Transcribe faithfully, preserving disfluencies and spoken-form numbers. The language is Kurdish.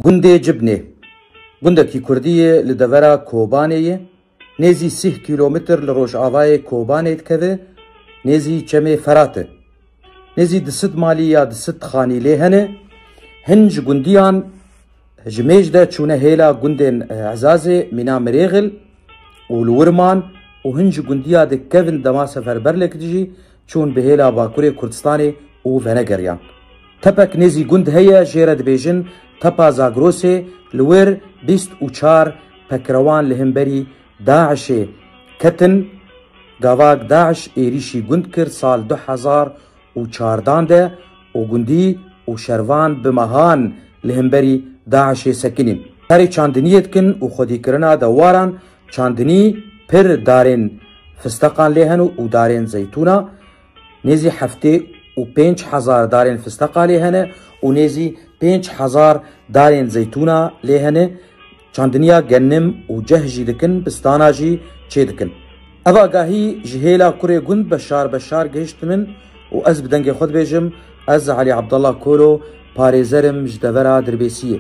Gundê Cibnê, gundekî kurdî ye li devera Kobanê ye. Nêzî sîh kîlometr li rojavayê Kobanê dikeve, nêzî çemê Ferat e. Nêzî du sed malî ya du sed xanî lê hene. Hin ji gundiyan ji mêj de çûne hêla gundên, e, Ezazê, mîna Mirêxil û li wir man û hin ji gundiya di kevin dema seferberlek dijî çûn bi hêla Bakurê Kurdistanê û venegeriyan. Tepek nêzî gund heye, jê re dibêjin Tepa Zagrosê, li wir bîst û çar pekrewan li hemberî DAIŞê ketin. Gavak DAIŞ êrîşî gund kir sal du hezar û çardan de û gundî û şervan bi mehan li hemberî DAIŞê sekinîn. Karê çandiniyê dikin û xwedîkirina dewaran çandinî pir darên fisteqan lê hene û darên zeytûna. Nêzî heftê û pênc hezar darên fisteqa lê hene û nêzî pênc hezar darên zeytûna lê hene. Çandiniya genim û ceh jî dikin, bistana jî çê dikin. Ev agahî ji hêla kurê gund Beşar Beşar gihişt min û ez bi dengê xwe dibêjim, ez Elî Abdullah Kolo, parêzer im ji devera Dirbêsiyê.